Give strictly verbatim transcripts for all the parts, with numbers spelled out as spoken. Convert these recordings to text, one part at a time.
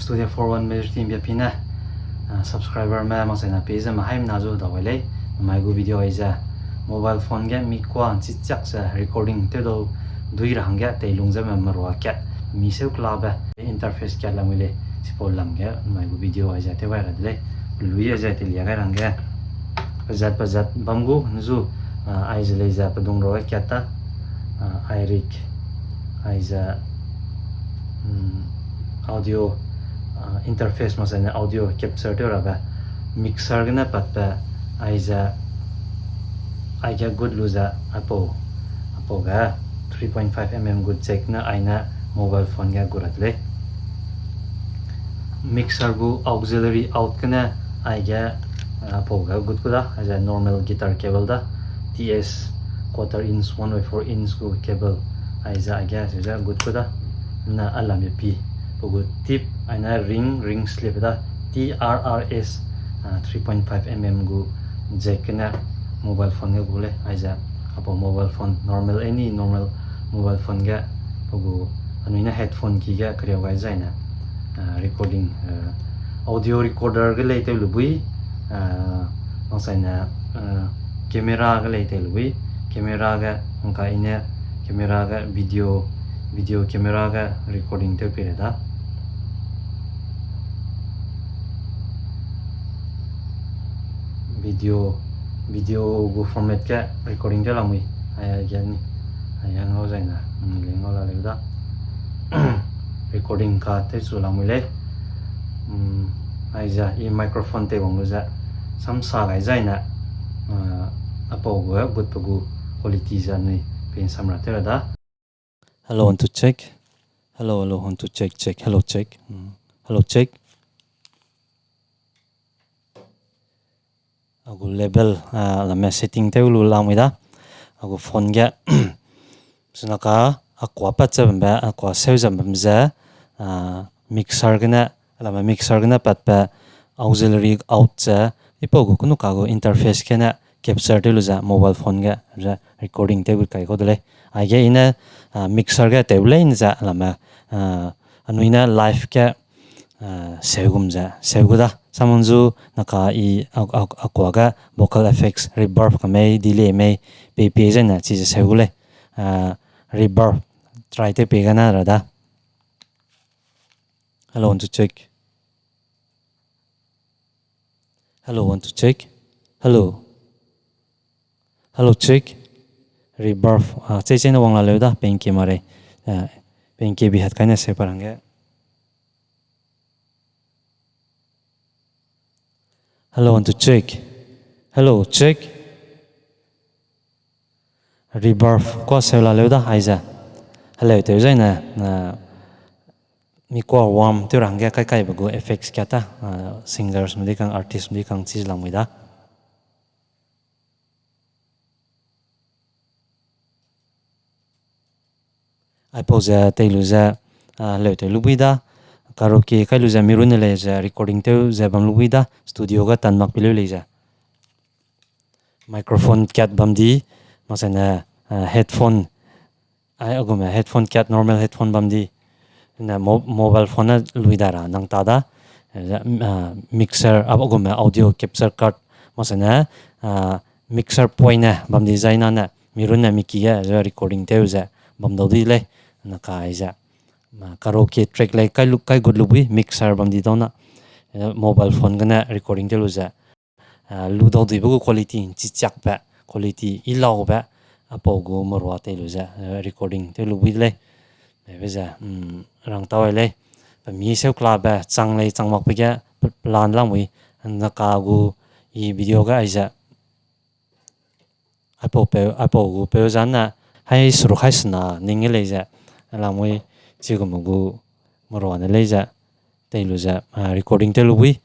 Studio four one Major Team bia pi ne, ah, subscriber me, makchaina pe ze me haimna zu dau gai lei. Mai gu video ai ze mobile phone ge mi kuan chi chiak ze recording tew dau dui ra hangge teilung ze me merua kat, mi seu kelabe interface kat lam wi lei. Sipau lam ge mai gu video ai ze tew gai ra de lei. Lui ai ze teilia gai ra hangge pezat pezat bam gu nzu, ah, ai ze lei ze pedung ro kat ta, ah, ai rik, ai ze, mm, audio, ah, interface makchaine audio capture tew rabe mixer gene patbe, ai ze, ai ge gut lu ze apau, apau ge three point five mm gu jack ne ai ne mobile phone ge gut ra de lei. Mixer gu auxiliary out gene ai ge, ah, apau ge gut ku da, ai ze normal guitar cable da, T S quarter inch, one by four inch gu cable, ai ze ai ge, ze ze gut ku da, na alam ye pi, pe gu tip, ai ne ring, ring slip da, T R R S, ah, three point five mm gu jack gene mobile phone ge gu lei, ai ze, apau mobile phone, normal, any normal mobile phone ge, pe gu, anui ne headphone ki ge kariau gai zai ne, ah, recording, ah, audio recorder ge lei tew lu bui, ah, makchaine, ah, camera ge lei tew lu bui, camera ge, ngka i ne camera ge video, video camera ge recording tew pei ra da. Video, video gu format ge recording tew lamui, ai, ai ge ni, ai, ai ngau zai na, mm, le ngau la leu da. Recording ka tew chu lamui lei. Mm, ai ze, i microphone tei wang lu ze, samsa gai zai na, ah, apau gu, gut pe gu quality ze anui pen samra tew ra da. Hello, one, two, check. Hello, hello, one, two, check, check. Hello, check. Mm. Hello, check. A gu level, ah, lame setting tew lu lamui da. A gu phone ge, suna ka, a kua pat ze bambe, a kua seu ze bam ze, ah, mixer gene, lame mixer gene patbe auxiliary out ze, ipau gu kunu ka gu interface gene capture tew lu ze mobile phone ge ze recording tew gut kai kau de lei. Ai ge i ne, ah, mixer ge tew lei ne ze lame, ah, anui ne live ge, ah, seu gum ze, seu gu da. Samang zu naka i a, a, a kua ge vocal effects, reverb ka mei, delay mei, pei pei ze ne chize seu gu lei. Ah, reverb try tew pei gana ra da. Hello, one, two, check. Hello, one, two, check. Hello. Hello, check. Reverb. Ah, chei chei ne wang la leu da, penke mare. Ah, penke bi hat kai ne se parangge. Hello, one, two, check. Hello, check. Reverb kua seu la leu da, ai ze. Hello, tew zai ne, ah, mi kua warm tew rangge kai kai be gu effects kia ta, ah, singers mdi kang, artist mdi kang chiz lamui da. Aipau ze tei lu ze, ah, leu tei lu bui da, karaoke kai lu ze mi runne lei ze recording tew ze bam lu bui da, studio ga tan mak pi leu lei ze. Microphone kat bam di, makchaine, ah, headphone, ai, agume headphone kat normal headphone bam di. Ne mo-, mobile phone ne lui da ra nang ta da. Eh, ah, mixer, ah, agume audio capture card, makchaine, ah, mixer point ne bam di zai na ne, mi runne mi ki ge, ze recording tew ze, bam dau di lei, na kai ze. Ma karaoke track lei kai lu, kai gut lu bui, mixer bam di dau na. Eh, mobile phone gene recording tew lu ze. Ah, lu dau duibe gu quality, chi chiakbe, quality i laube, apau gu merua tei lu ze, eh, recording tew lu bui de lei. Be ze, mm, rang tau ai lei. Pe mi seu kelabe, chang lei, chang mak pe ge, pe-, plan lamui, na ka gu i video ga ai ze. Aipau peu, aipau gu peu zan ne, hai seruk hai sena ning ge lei ze, lamui chigume gu merua ne lei ze, tei lu ze, ah, recording tew lu bui,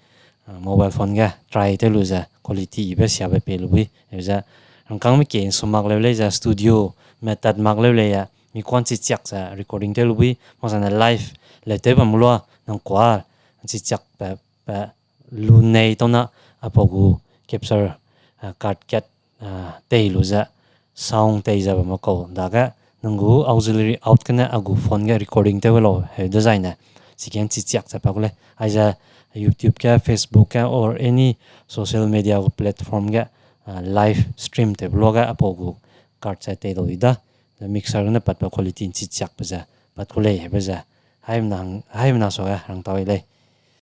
ah, mobile phone ge try tew lu ze, quality ibe siabe pei lu bui, ze, rangkâng me ke insu mak leu lei ze, studio me tat mak leu lei, mi kuan chi chiak ze recording tew lu bui, makchaine live leu tew bam lua, nang kua chi chiak pe, pe, lu nei tau na, aipau gu capture, ah, card kat, ah, tei lu ze, sound tei ze bam kau dage, nang gu auxiliary out gene a gu phone ge recording tew lau heu dezaine, chige nchichiak ze pat ku lei. Aize YouTube ge, Facebook ge, or any social media gu platform ge, ah, live stream tewbe luage apau gu card ze tei dau di da. Mixer gene patbe quality nchichiakbe ze pat ku lei, hebe ze. Haimena, haimena suage rangtau i lei.